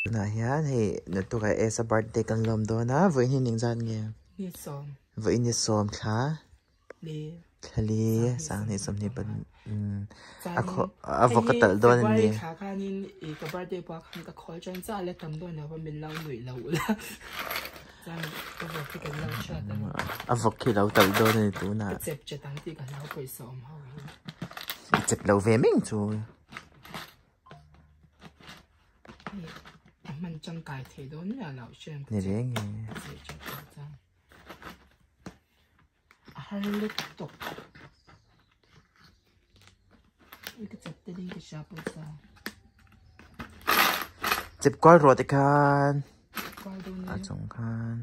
Tunah hian hei naktukah Esa birthday kan lawm dawn a, vawiin hi ning zat nge? Ni sawm. Vawiin ni sawm thla? Li. Thla li, sanghnih sawmhnih pan a khaw a vawk a talh dawn a ni. February thla khanin i ka birthday pawh khan ka khawl tan chiah la tam dawn lo va min lo nuih lo ula. Chuan ka vawk hi kan lo hriat a ni. A vawk khi lo talh dawn a ni tunah. Ka chep chet ang tih ka hlau pawisa awm ho hi. I chep lo ve meng chu. A hman tangkai thei dawn miah loh hriat Ni reng e. A har lutuk. Ui ka chep te ding ka hria pawisa. Chep kual ruah te khan. Kual dawn e. A chung khan.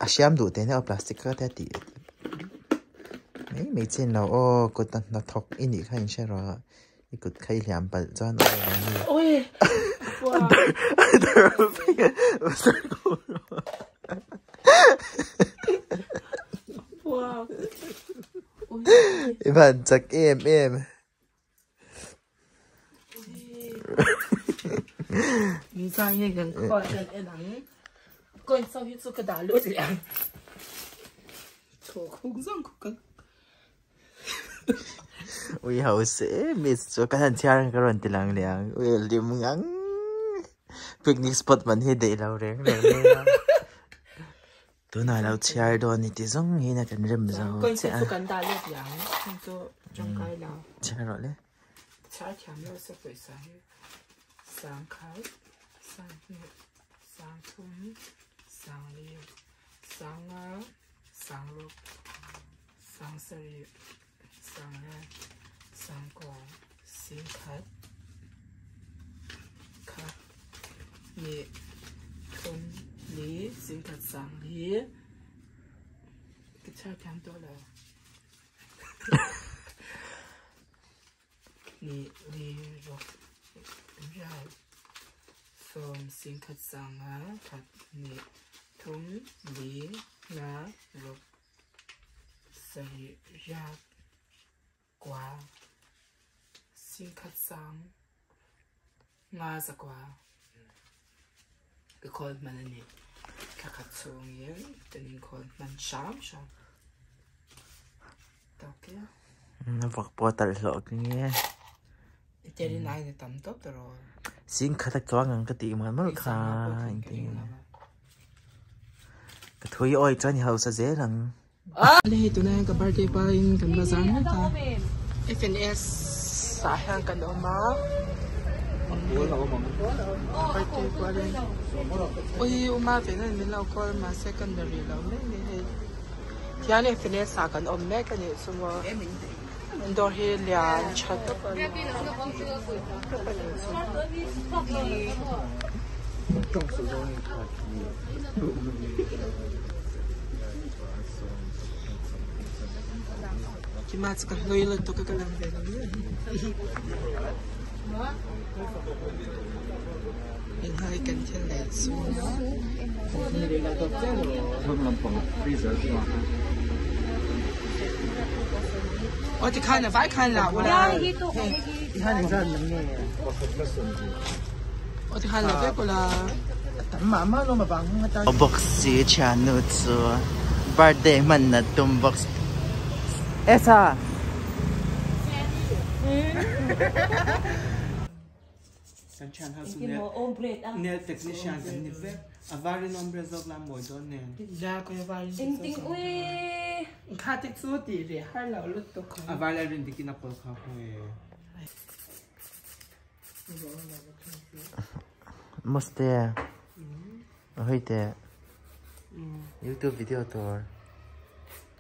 A hriam duh teh nia aw plastic kha te a tih mai mai chin lo aw kut a hnathawk i nih kha in hre rawh i kut kha i hliam palh chuan aw lo ni i van chak em em. Ui ho se miss chu ka han chhiar ang ka rawn ti lang leh ang ui a lim ngang picnic spot man hi daih lo reng reng mai a tunah lo chhiar dawn ni ti zawng hian a kan rem zo chiah a chhiar rawh le. Chhiar thiam lo se pawisa hi sangkhat sanghnih sangthum sangli sanga sangruk sangsarih sangra sangkua singkhat khat hnih thum li singkhat sangli ka chhiar thiam tawh lo. Ni li rawk rial sawm singkhat sanga khat hnih thum li nga ruk sarih riat kua singkhat sang nga zakua ka khawl hman a ni. Thla khat chhungin kan inkhawl hman hram hram tawk ila. A vawk pawh a talh hlawh ka nge. I terin aiin a tam tawp ta rawh. Sing khat a chuang ang ka tih mawlh mawlh kha engtin. Ka thui awi chuan i hausa zel ang. Le hei tunah hian ka birthday pahin kan bazar mek a F&S ah hian kan awm a birthday pualin ui uma ve nan min lo call mahse ka na rih lo mai mai hei tihian F&S ah kan awm mek a nih chu maw dawr hi lian tha tak a ni Kima chu ka hlui lutuk a ka lang ve lo mai Inhai kan thil lei chu Aw tikhan a vai khan la ula Aw tikhan la vek ula Box si thiannu chu birthday hmanna tum box Esa Kan thian ho chu nail technician kan ni vek a varin awm ber zawk la mawi dawn nen. A var leh rin dikin a pawl kha hawi. Muste a hawi teh youtube video tur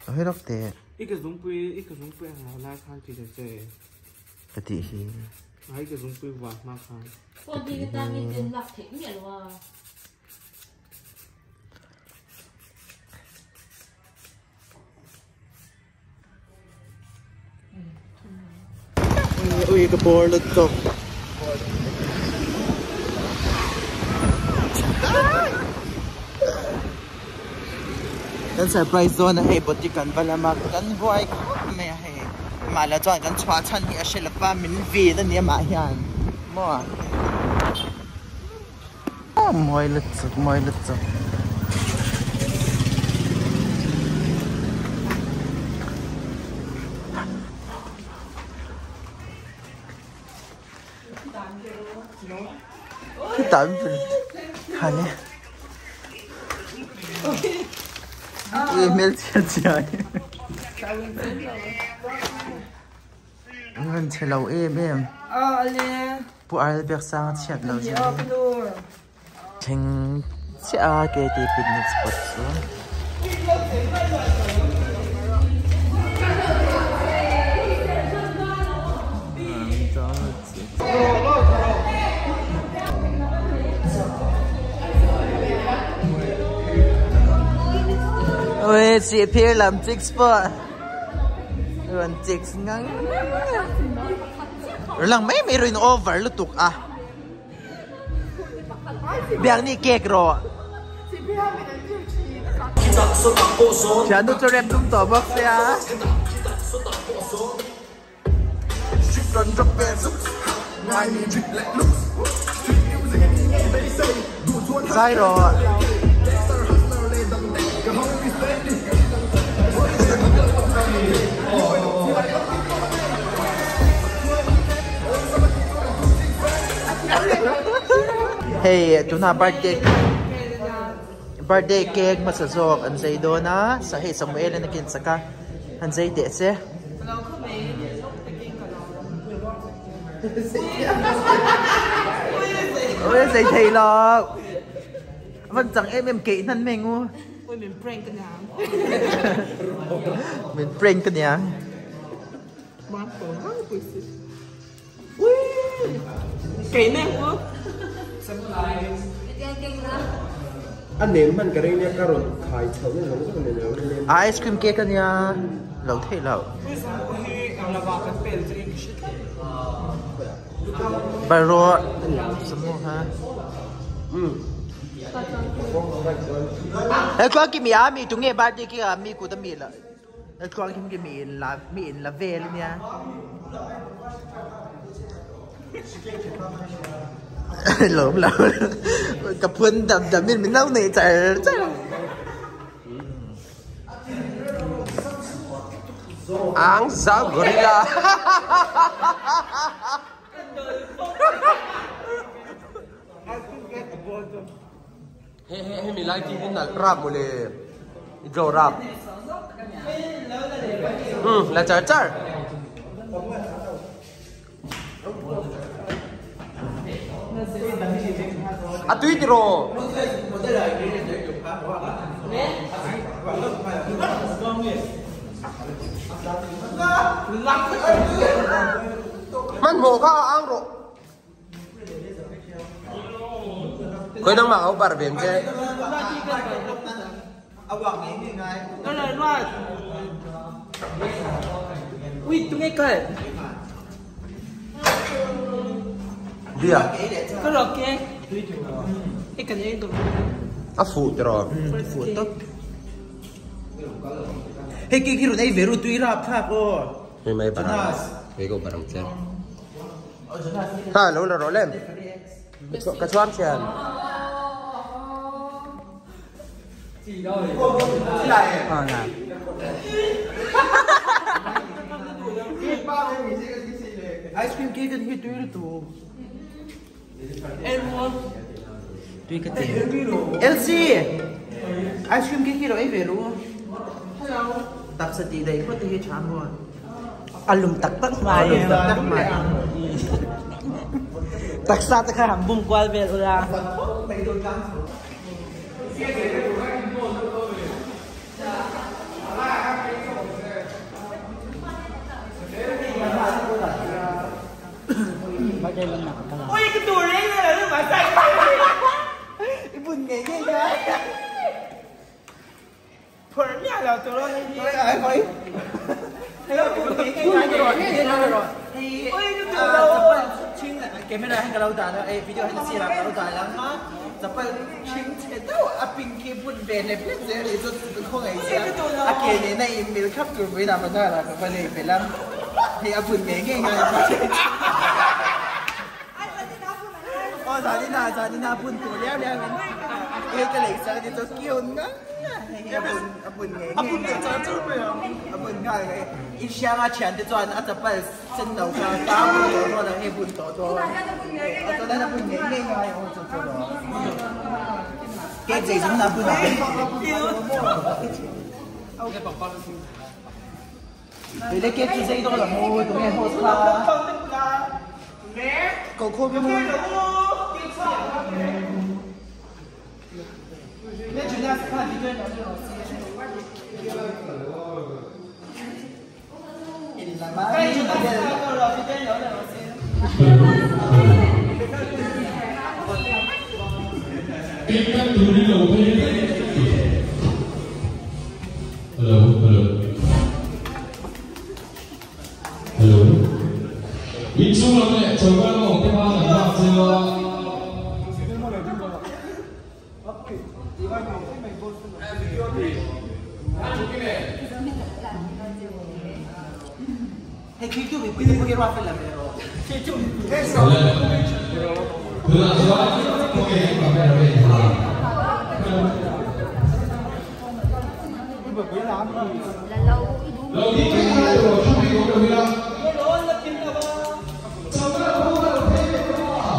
a hawi lawk teh. I ka zungpui i ka zungpui ang lo lai khan ti ta che. Ka tih hi. Ai ka zungpui vuah hma khan. Ka tih hi. Ui ka bawr lutuk. Kan surprise dawn a hei boutique kan va lam a kan buai khawp mai a hei. Amah lah chuan kan chhuah chhan hi a hre lova min vin a ni amah hian maw mawi lutuk mawi lutuk. Khane ui hmel chhiat chhia hi an chhe lo em em pu Arel Biaksanga chhiat lo zia thleng chiah a KT picnic spot chu. Ui chị phir làm chicks po Ruan chicks ngang Lang mai mai ruin over lutuk a Biak ni cake ro Thian nu chu rem tum tawh bawk sia. Zai rawh. Hei tuna birthday birthday cake hmasa zawk an zai dawn a sa hei Samuel in a ken sak a an zai teh che. Ôi zai thei lo van chang em em keih hnan mai ngu. Ôi min prank ka niang. Min prank ka niang. A nem hman ka reng nia ka rawn khai chho nen lo zawk nen lo nem. Ice cream cake a nia lo theih loh. Barawh samu ha. He tluang ki mi a mi tunge birthday cake a mi kut a mi la. Tluang kim ki mi in la mi in la vel nia. Lawm lo ka phun dam dam in min lo nei char char. Ang za gorilla. He he hemi lai tih hi nalh rap mawle i draw rap umm la char char. A tui tiraw. Hmanhmawh kha a ang rawh. Khoi nang mah au bar ven che. Bia. A fuh tiraw. Fuh tawp. Hei ki khi run ei ve ru tui rap thlak aw. Hei mai barang. Hei ko barang che. Ha lo la rawh lem. Ka chuam thian. Ice cream cake an hi tui lutu. Tui ka ti. Elsie! Ice cream cake hi lo ei ve ru. Taksa tih daih phawt te hi tha maw? A lum tak tak mai. A lum tak tak mai. Taksa te kha han bum kual vel ula. I bun ngei ngei ka. Camera hian ka lo dah a eh video hian a sirah ka lo dah lang a chapal hring chhe deuh a pink hi bun ve hlep hlep zel a ni chu ka khawngaih chiah a ke nena inmil khap tur pawhin a bazar ah ka va lei belh a. Hei a bun ngei ngei ngai Aw zanin ah zanin ah bun tur liau liau in hei ka lei sak a ni chu kiu ngang a hei hi a bun a bun ngei ngei A bun leh char char mai ang. A bun nghal ngei i hrianga thiante chuan a chapal sen lo kha ka bun tawh dawn ang hei bun tawh dawn a tunah a bun ngei ngei ngai ang chu chu lawm cake zei zawng na bun ang. Lei cake chu zei dawn ang u tunge host kha ko khawm em u. Hello, hello. Hello. Inchhung lam leh choka lam awm te kha kan nghak chiang a. Tunah chuan kawngei an camera vel hi. Lo ding vek lai erawh thu bik awm lo ila. Choka lam ho kha lo phei vek rawh a.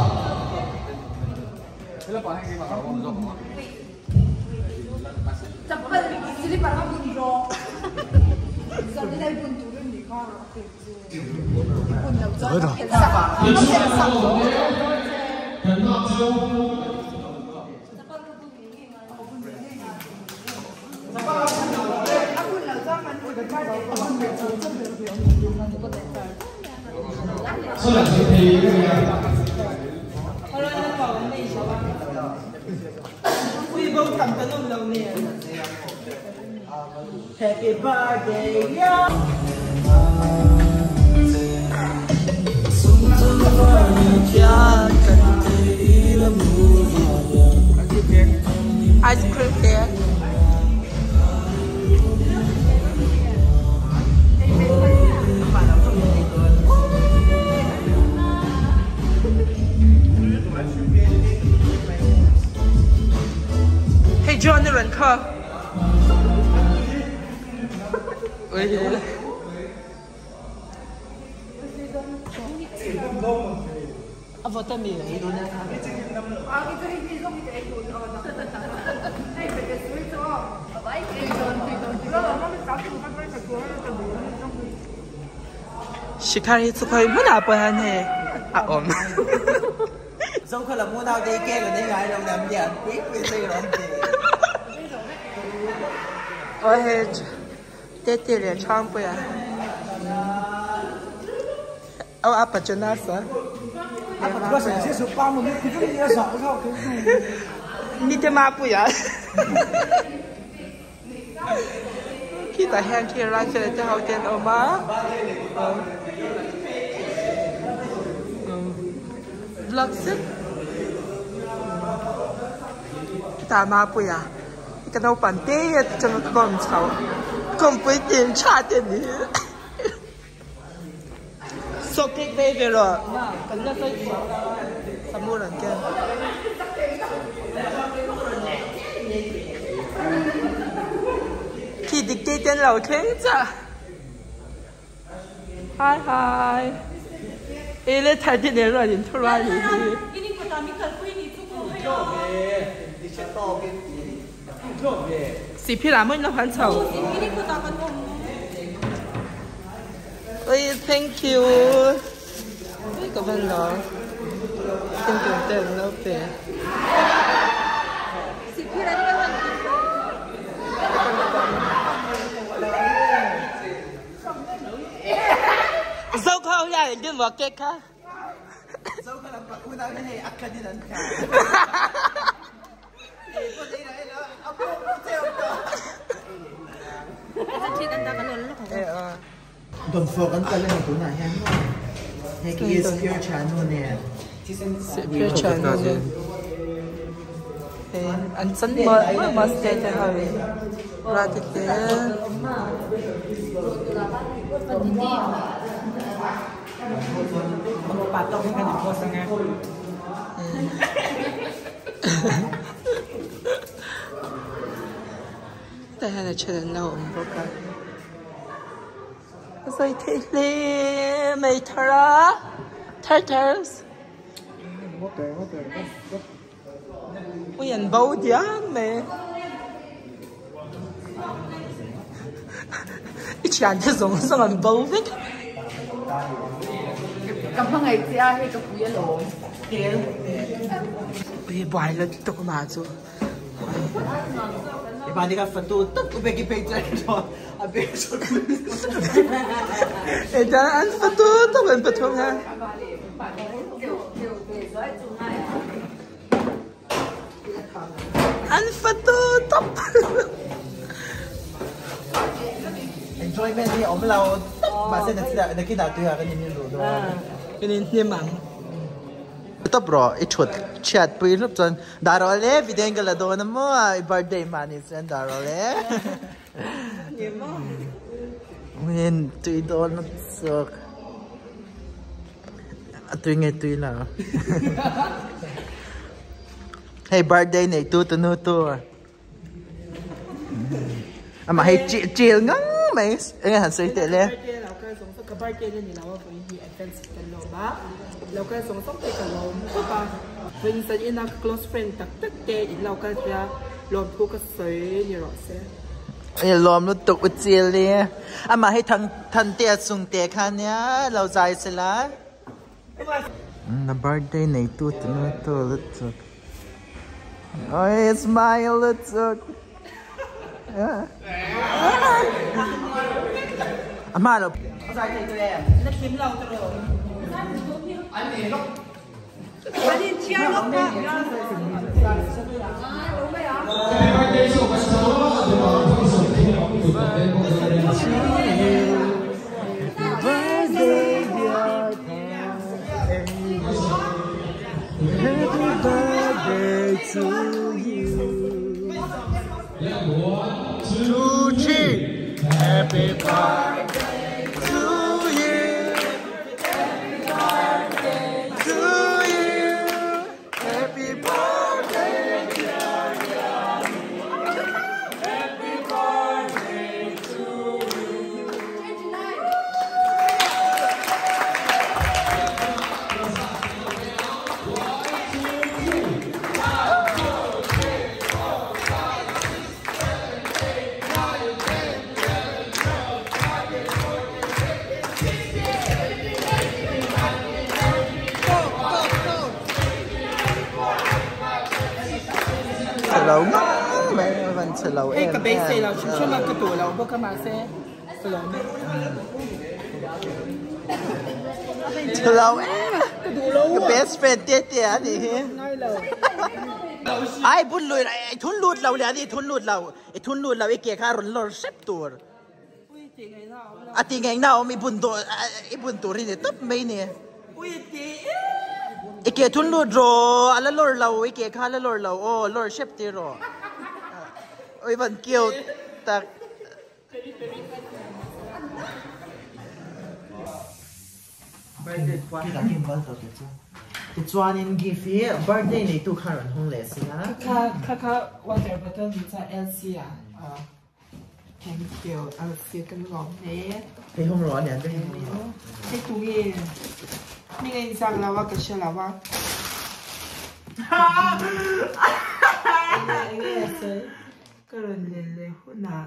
Kan nghak chu. Saw lai thei thei ka nia. Happy birthday yeah. Ice cream cake. Hey John ni rawn kha. A vawt a mi. Shikhar hi chu khawi hmunah pawh hian hei a awm. Zokhawla munau te hi cake an ei ngai lo lam lian pui pui te hi rawn ti. Aw hei Tete leh Chhangpuia. Aw apa chu nasa. Nite Mapuia. Khitah hian khi Rachel te ho te an awm a. Vlog zet. Khitah Mapuia. Ka naupang te atanga ka kawm chho. Kawmpui tin tha te ni. Saw cake ve ve rawh. Kan la sawi tawh lo a. Samur an ken. Khi dik te ten lo thleng chiah. Hi hi. E le thar te nen rawn in thu rual nih hi. Sihphir ah maw in lo han chho. Oi thank you. Oi ka van lo. Thingkung te an lo pe. Zo kha hian engtin maw cake kha. Zo kha lam pak unau te hei a khat in an kha. Dawnfawh kan kal a ni tunah hian maw hei khi spear thanu nen spear thanu nen hei an chan mawlh mawlh maw state te ho in rate te. Pa tawk hi kan in-post ang e. Tah hian a then an lo awm bawk a. A sawi theih hle mai thar a thar thar ui an bo diam mai i thian te zawng zawng an bo vek. Ka hmangaih che a hei ka pui alawm. Ui buai lutuk mah chu. An fatu tak an pathum ha. An fatu tawp. Enjoyment hi awm lo tawp mahse nakinah tuiah kan in luh dawn. Kan in hnim ang. Tawp rawh i thut chhiat pui hlup chuan Dah rawh le video in ka la dawn a maw i birthday hma ni chuan dah rawh le. Min tui dawn a chak. A tui nge tui la. Hei birthday nei tu tu nu tu. Amah hei chill ngang mai enge han sawi teh le. Ka birthday na ni lo a vawiin hi advance kan lawm a lo kal zawng zawng te ka lawm khawp a vawiin zan ina ka close friend tak tak te in lo kal thei a lawmthu ka sawi ni rawh se. I lawm lutuk u chil i amah hei thang than te a chung te kha nia lo zai sela. Na birthday nei tu tu nu tu lutuk. Oi smile lutuk. A hma lo. Happy birthday to you. Two, three. Happy birthday to you. Happy birthday to you. Happy birthday, dear Happy birthday to you. Chhe lo ngang mai a van chhe lo em em. Ka beisei lo hrim hrim a ka duh lo bawk a mahse ka lo mai. Chhe lo em ka duh lo ka best friend te te a nih hi. Ai bun lui i thun lut lo le a ni thun lut lo i thun lut lo i ke kha a rawn lawr hrep tur. A ti ngaihna awm i bun tur i bun tur hi ni tawp mai ni. I ke thun lut rawh a la lawr lo i ke kha a la lawr lo aw lawr hrep tir rawh. Oi van kio tak. Tichuanin gift hi birthday neitu kha rawn hawng leh si a. Kha kha kha water bottle ni chuan LC ah. Thank you LC kan lawm hle. Hei hawng rawh a lian ber hi hawng rawh. Hei tu nge mi nge in zak lo a ka hre lo a. Enge enge a sawi ka rawn len leh hunah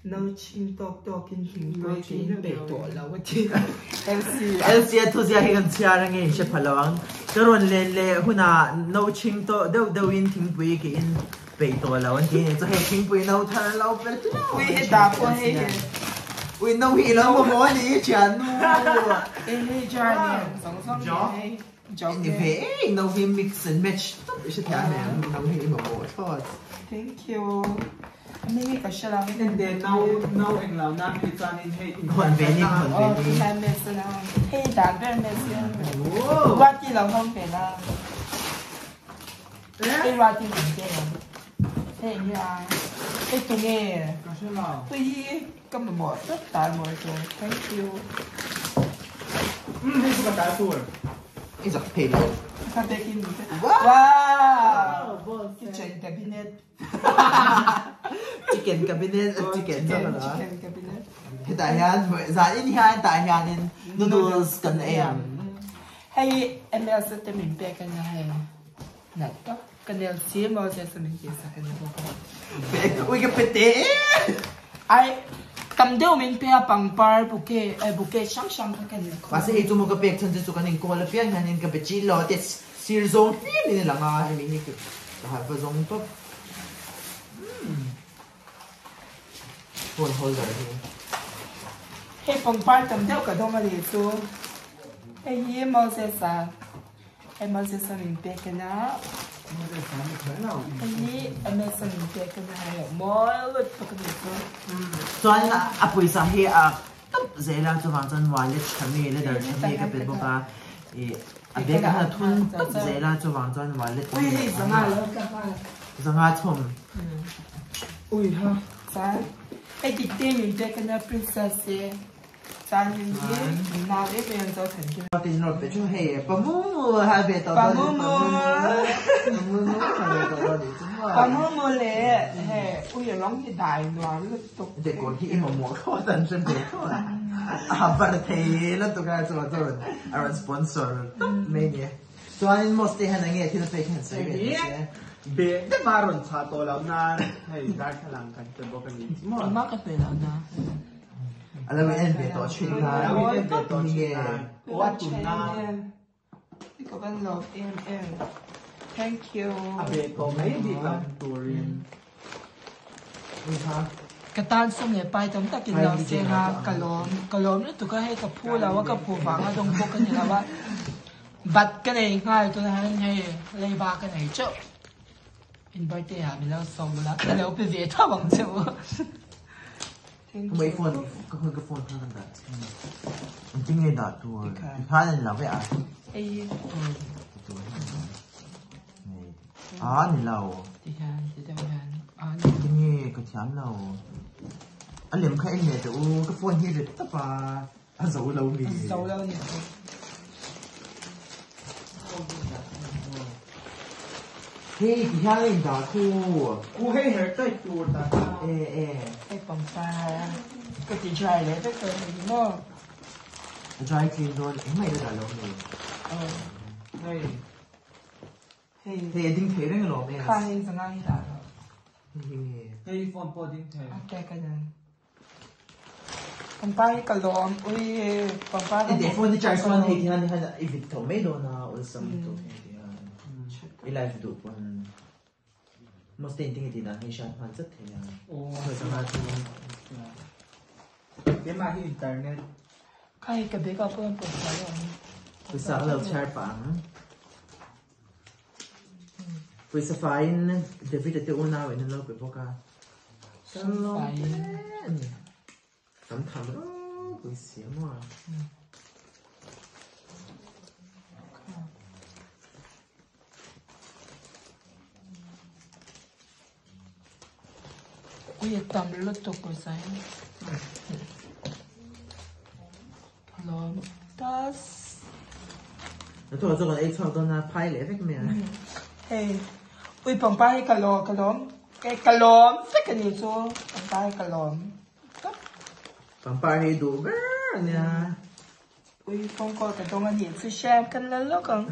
No ching tawk tawk in thingpui ka in peih tawh lo a ti. LC a. LC a thuzia hi kan chhiar ange in hre pha lo ang. Ka rawn len leh hunah no ching tawh deuh deuh in thingpui ka in peih tawh lo an ti a ni. Chu hei thingpui no thar lo pe hlauh. Ui he dah pawh hei he. Ui no hi ilo mamawh a ni thiannu. Hei hei jar ni zawng zawng ni hei. Ni ve e no hi mix and match tawp i hre thiam em no hi i mamawh thlawt. Thank you. Ani hi ka hre lo. Ente no no eng lo na hi chuanin hei in khawn ve ni khawn ve ni. Hei mess la. Hei dan ber mess la. Ruati lo hawng ve la. Hei ruati min te. Hei hi a. Hei tu nge? Ka hre lo. Hei hi ka mamawh tawp ta mawi chu. Thank you. Hei chu ka ta tur. I zak phei lo. Ka pek in Wow! Kitchen cabinet. Chicken cabinet, chicken Chicken cabinet. Hetah hian zan in hian tah hianin noodles kan ei ang. Hei MS te min pek a nia hei. Nalh tak. Ka nel si Moses a min tih sak a ni bawk a. Ui ka pe teh e! Ai tam deuh min pe a pangpar bouquet eh bouquet hrang hrang kha ka nel khawp. Mahse hei chu maw ka pek chhan che chu kan inkawl apiang hianin ka pe chi lo a tia sir zawng hlir niin a lang a hemi hi ka harh va zawng tawp. Phone holder hi. Hei pangpar tam deuh ka dawng a nih chu. Hei hi Moses a hei Moses a min pek a na. Hei hi MS a min pek a na hei mawi lutuk a nih chu. Chuan a pawisa hi a tawp zel a chuvang chuan wallet tha mi leather tha mi ka pe bawk a ih a bag ah hian a thun tawp zel a chuvang chuan wallet Ui hei zanga lo ka nghal. Zanga chhawm. Ui ha chuan hei dik te min pek a nia princess e chuan hei hi min nau em em an zo than kim. Tin rawt pe chu hei pamumu ha ve tawh dawn Pamumu pamumu ha ve tawh dawn nih chu maw. Pamumu leh hei ui rawng hi dai nuam lutuk. Decor hi i mamawh thlawt an hre ve thlawt a ha var thei lutuk a chuan chuan a rawn sponsor tawp mai nia. Chuanin Mos te hian enge thil pek hian sawi ve ta se. Be deuh a rawn chhuah tawh loh nan hei darthlalang kan pe bawk a ni chu maw. Engmah ka pe loh na. A lo in en ve tawh thin kha. A lo in en ve tawh thin kha. Aw a tum na. Ka van lawm em em. Thank you. A be tawh mai bik ang turin. Ka tan sum leh pai tam takin lo seng a, ka lawm ka lawm lutuk a, hei ka phu lo a, ka phu vang a dawng bawk a ni lo a, bat ka nei nghal tunah hian hei leiba ka nei teuh, in birthday ah min lo sawm ula ka lo pe ve tho ang che u. Ka mei phone ka phone ka phone kha kan dah engtin nge dah tur tikhan an lo vek a. Hei. A ni lo. Ti hian ti deuh hian a ni. Ti nge ka thiam lo. A lem kha en leh teh u ka phone hi rit tawp a a zo lo mi. A zo lo ni. Hei ti hian a in dah khu. Khu hei her taih tur ta kha. E e. Hei pangpar ka ti dry leh vek tawh ni maw. A dry clean dawn engmah i la dah lo mi. Hei. Hei. Hei a ding thei reng alawm e. Kha hei zanga hi dah rawh. Hei phone pawh ding thei. A tek a nen. Pangpar hi ka lawm ui pangpar ka hmuh. Phone i charge chuan hei tihian hian i vit tho mai dawn a awlsam lutuk hei tihian. I live duh pawn most te in tinge tih dan hi hriat hman zet thei a. Aw zanga chu. Keimah hi internet. Kha hei ka bag ah pawh hian pawisa a awm. Pawisa ka lo chhiar pah ang. Pawisa faiin David-a te unau in an lo pe bawk a. Tam tham ropui si a maw. Ui a tam lutuk pawisa hi. Lawm tas. Na thawh chu kan ei chhuak dawn a phai leh vek mai a. Hei ui pangpar hi ka lawm ka lawm ka lawm vek a ni chu pangpar hi ka lawm tawp. Pangpar hi duh ber a nia. Ui phone call ka dawng a nih chu Shem kan la lawk ang.